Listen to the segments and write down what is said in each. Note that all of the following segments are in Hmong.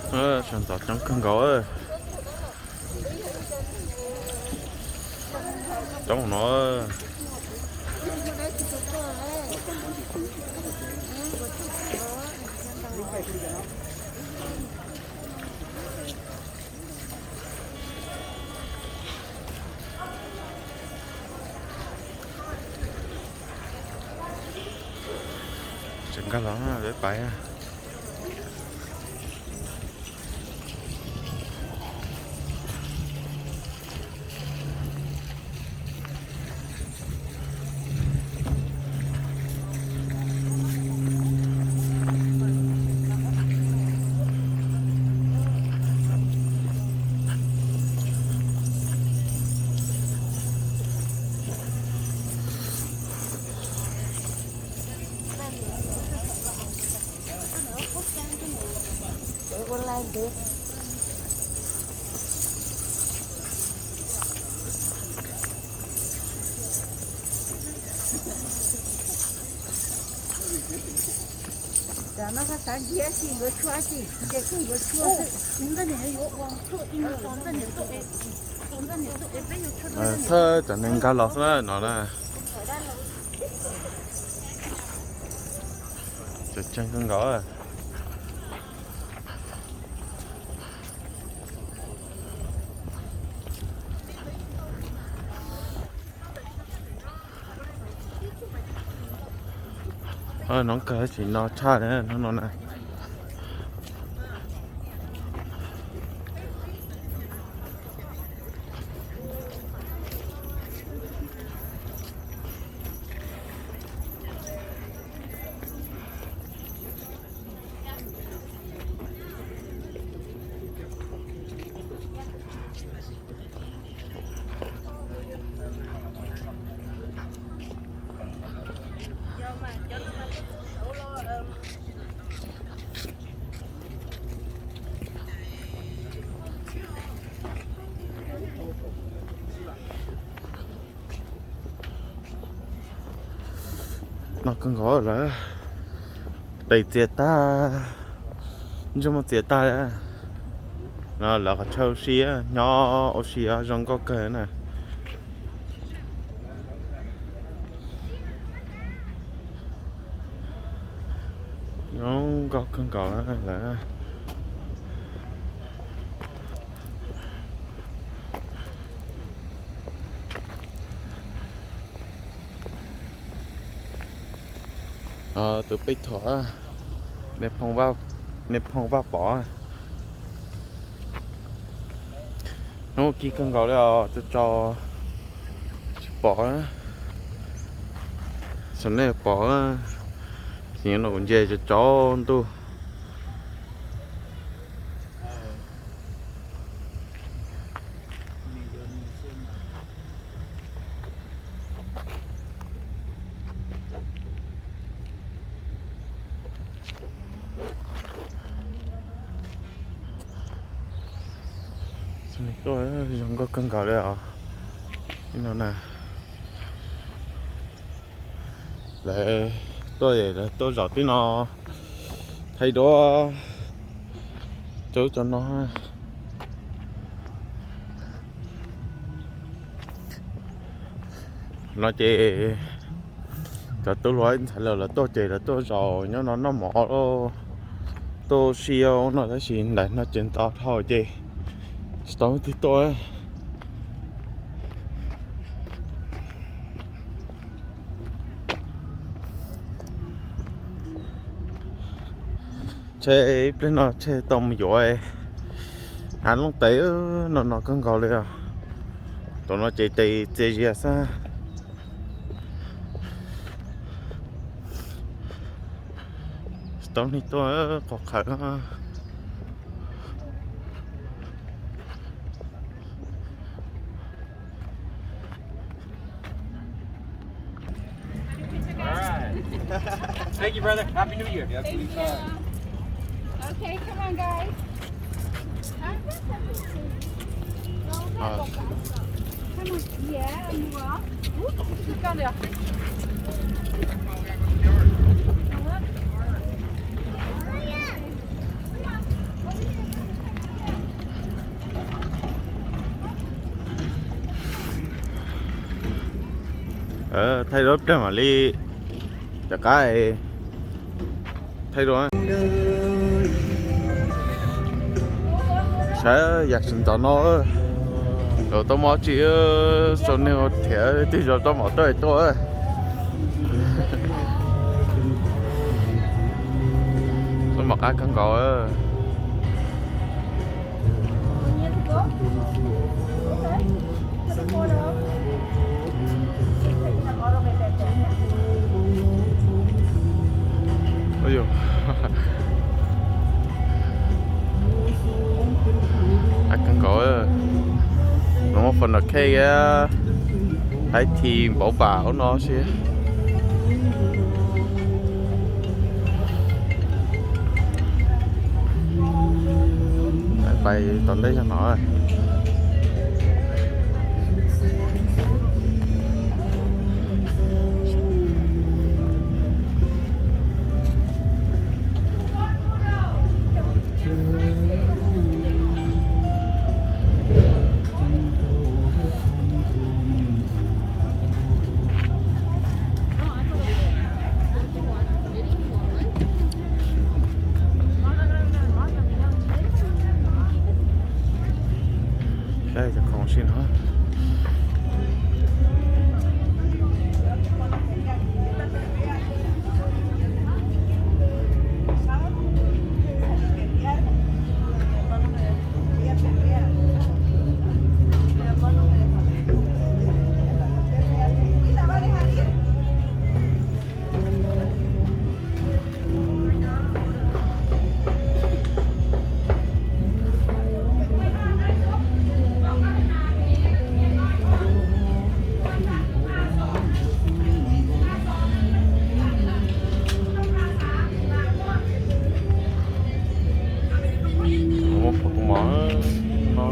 Sawv ntxov coob kawg nkaus. Coob no. Tseem nkag los peb pais. Thawj cov neeg nkag los xwb no na. Tseem kawg nkaus. Hnub kawg tsis no tshaj li hnub no na. No kawg nkaus lawm, tes txias tag, ntsej muag txias tag. No lawv qhov chaw ua si, nyob ua si zoo nkauj kawg na. Zoo nkauj kawg nkaus lawm. Tus peb thaum, me phoo Vaj Pov, hnub kim kawg nkaus li os, tso tso tsis pom, xam nej pom, tsis nyob no kuv nce tso tsaus ntuj. Tuaj zoo nkauj kawg nkaus li os. No na, lawv tuaj, lawv tuaj zaum tib no thaij duab rau cov no. No ces cov tub hluas ntxhais lawv, lawv tuaj ces lawv tuaj zaum nyob no noj mov, tuaj ua si no, tab sis ntawm no ces ntov dhau ces tsis tau leej twg tuaj. Ntshe ib pliag no ntshe tau mus yuav av looj tes no, no kawg nkaus li os. Tam no ces tes txias zias xwb. Tsis tau leej twg tuaj, qhov qhawv. All right. Thank you, brother. Happy New Year. Thank you. Okay, come on, guys. Come on. Yeah, you are. Whoop, sit down there. Come on. Come on. Thaij duab pliag mam li rov qab thaij dua. Saib yam tsis ntov no, tau mob tsis, sau nej thiab twb zoo tau mov tuaj tuaj. Tau mov qab kawg nkaus. Qab kawg nkaus, no muab Fun Arcade, High Tea, npaum pam ub no xwb. Pais tom ntej zog no. Saib cov khoom si no. Mus pom tus mov no.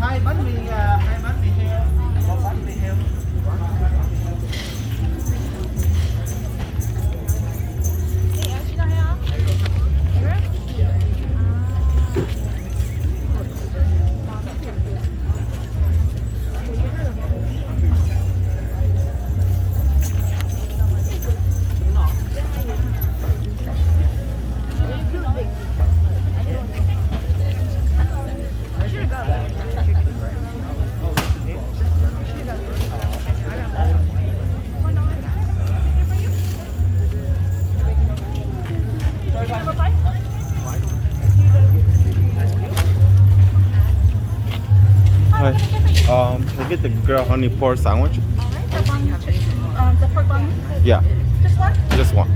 Hai bánh mì, à, hai bánh mì heo, một bánh mì heo. Um, can I get the grilled honey pork sandwich? All right, the banh mi chicken, um, the pork banh mi? Yeah. Just one? Just one.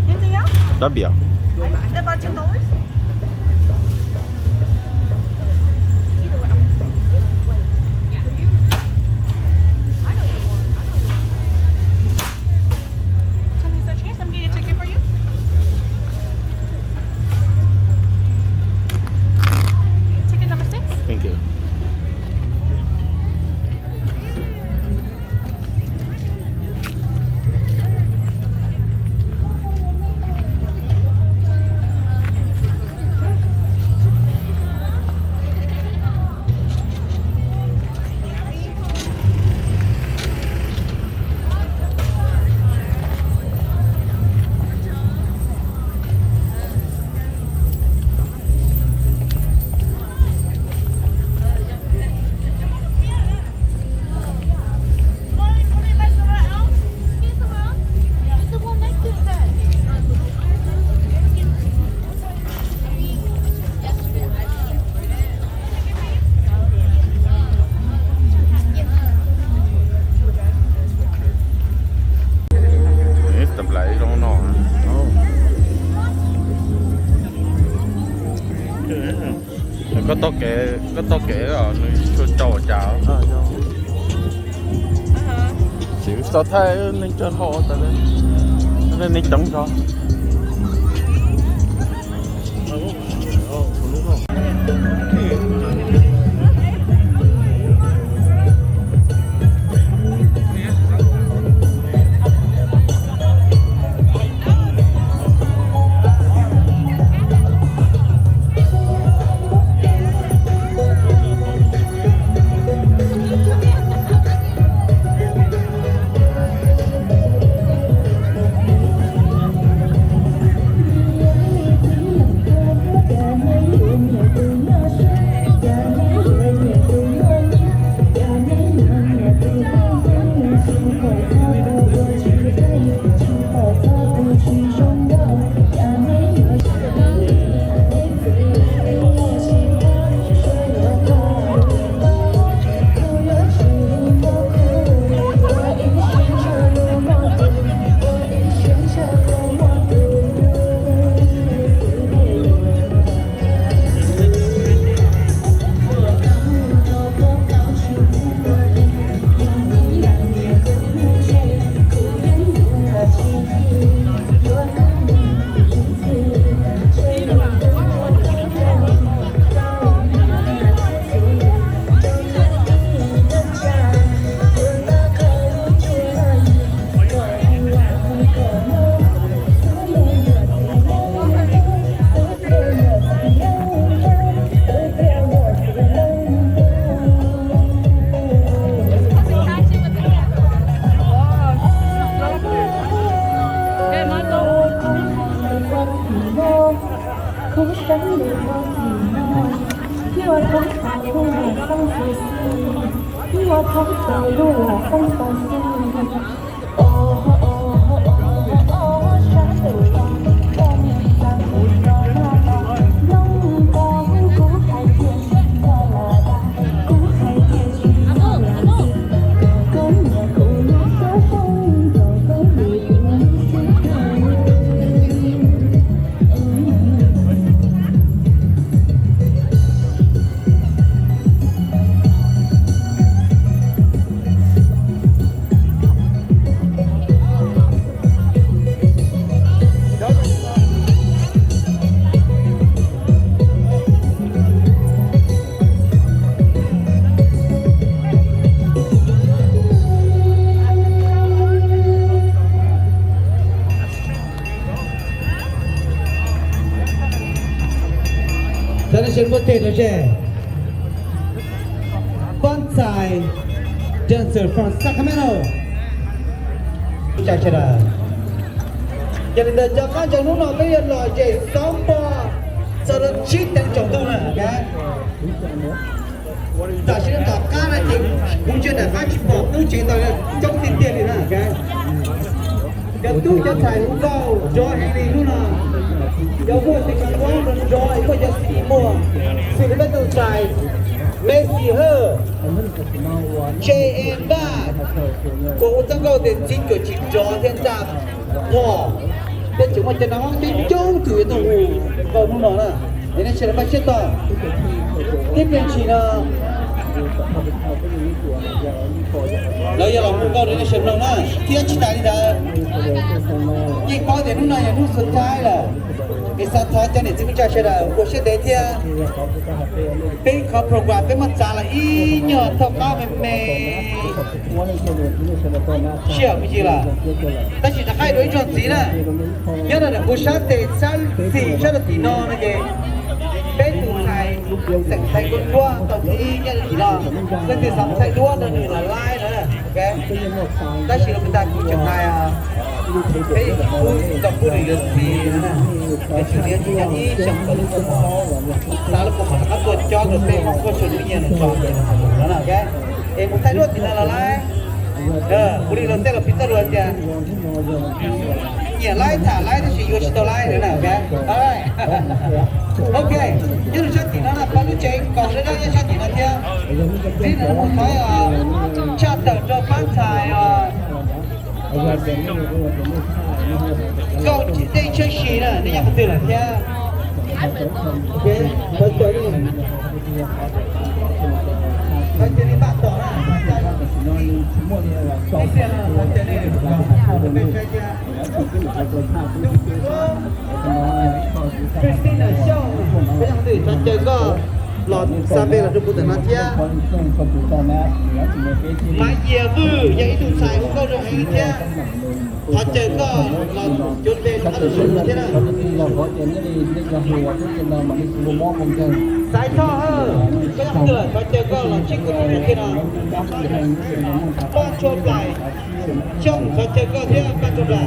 Anything else? That'd be all. All right, about ten dollars? Tell me the change. I'm getting a ticket for you. Ticket number six. Thank you. Tab lais zoo no. Koj tau kev, koj tau kev os, nws tshua tsaus cas. Tsis xav thaij neeg coj ho tas li, neeg coob zog. Thov nej sawv daws pub teg rau zej. Pov Ntxhais, dancer from Sacramento. Yog li ntawd cov qab ntsaum hnub no peb yuav los zem softball txog rau tsib teev tsaus ntuj na. Tam sim no tom qab no ces kuv ntsia nram qab tsis pom tub tsev tau coob tiag tiag li na. Cov tub cov ntxhais hluas nkauj nrov heev li hnub no. Yog muaj tes khawv koob nrov nrov es muaj cov xim muag xws li peb tus ntxhais Messi Hawj, J M Baj, uas ua txoj nkauj tias txiv cuam tsis nrov thiab nra phom, thiab tseem muaj cov no coob coob tus yuav tuaj hu nkaus hnub no na. Es nej sawv daws npaj siab tos. Tib pliag ntshis no lawv yuav los hu nkauj rau nej sawv daws mloog na. Thiab tsis tas li ntawd, yeej paub tias hnub no yog hnub xus thaiv lawm, es xav thov cov niam txiv pub tsav sawv daws ua siab ntev thiab. Peb qhov program peb muab txav los ib nyuag thauj qab me me, sij hawm me ntsis lawm. Tab sis rov qab dua ib zaug ntxiv na, nyob rau ntawm kuv sab tes sab xis sab rau tim no no ces peb tus ntxhais xeem Thaib Luab Duab tau thib ib nyob rau tim no. Leej twg xav Thaib Luab no nws los laib na. Tab sis los tag kuv tseem hais, peb yeej tsis pub tau pub nws yuav txiv na. Es tsis liam tsis nyob ib xyoos kom lub kua muag, xav lub kua muag rov qab tuaj cob rau peb ua kuaj tsuag nyiaj no tso ces no na. Es mus Thaib Luab tim no los laib. Kuv li los tej los piv txoj lus tias nyiam laib tham laib tab sis yuav tsis tau laib na. Ok, nyob rau sab tim no na, pab lub tsev kaus dawb dawb nyob sab tim no thiab. Tib nws mus thov tshaj tawm rau pab ntxhais Nkauj Dej Tshiab Sis na, nej nyob qhov twg lawm thiab? Thov caw li, thov caw li npaj tos na, thov caw li, thov caw li, Christina Xyooj, peb yog qhov twg, thov caw koj los xa npe los rau kuv ntawm no thiab. Maiv Yias Vwj yog ib tug ntxhais hu nkauj zoo heev li thiab, thov caw koj los cuav npe rau qhov ntawm no thiab na. Xaiv Thoj Hawj, koj yog qhov twg lawm, thov caw koj los ntsib kuv rau ntawm no thiab no. Poj Ntsuab Nplaim, Xyooj, thov caw koj thiab Poj Ntsuab Nplaim.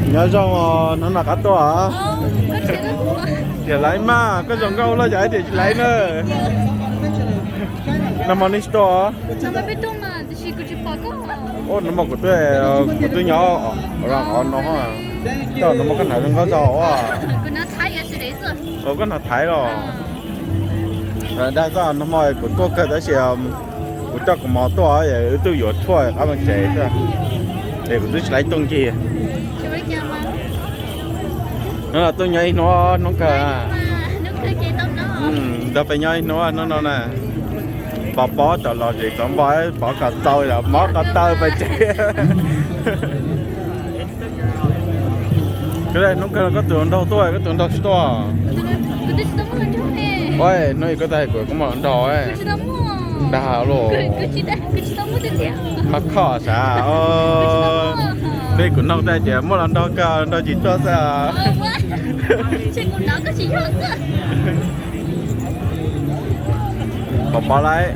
Nyob zoo os, hnub no qab tuaj os. Tiam laiv mas koj zoo nkauj loj yam tiam tsis laiv na. Nag hmo nej tsis tuaj os? Nag hmo kuv twb, kuv twb nyob rau qhov no, nag hmo koj hnav zoo nkauj tso. Ua koj hnav Thaib los? Dag koj, nag hmo kuv tuaj kawg tab sis kuv coj kuv mos tuaj, wb twb yuav tshuaj qab mus tsev xwb, es kuv twb tsis laiv tuaj ncig. No los tuaj nyob ib hnub, hnub kawg. Nrog peb nyob ib hnub, hnub no na. Pov pob tau los zem tov npog, pov kom txaus los mob ko taw pais tsev. Hnub kawg koj tus hluas nraug tuaj, koj tus hluas nraug tsis tuaj? Ua hnub koj tau hais kuv, koj muaj hluas nraug. Dag los. Mas kho sav. Peb kuv nug tag tias muaj hluas nraug kawg, hluas nraug tsis tuaj xwb. Pov pov laiv.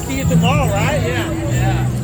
See you tomorrow, right? Yeah.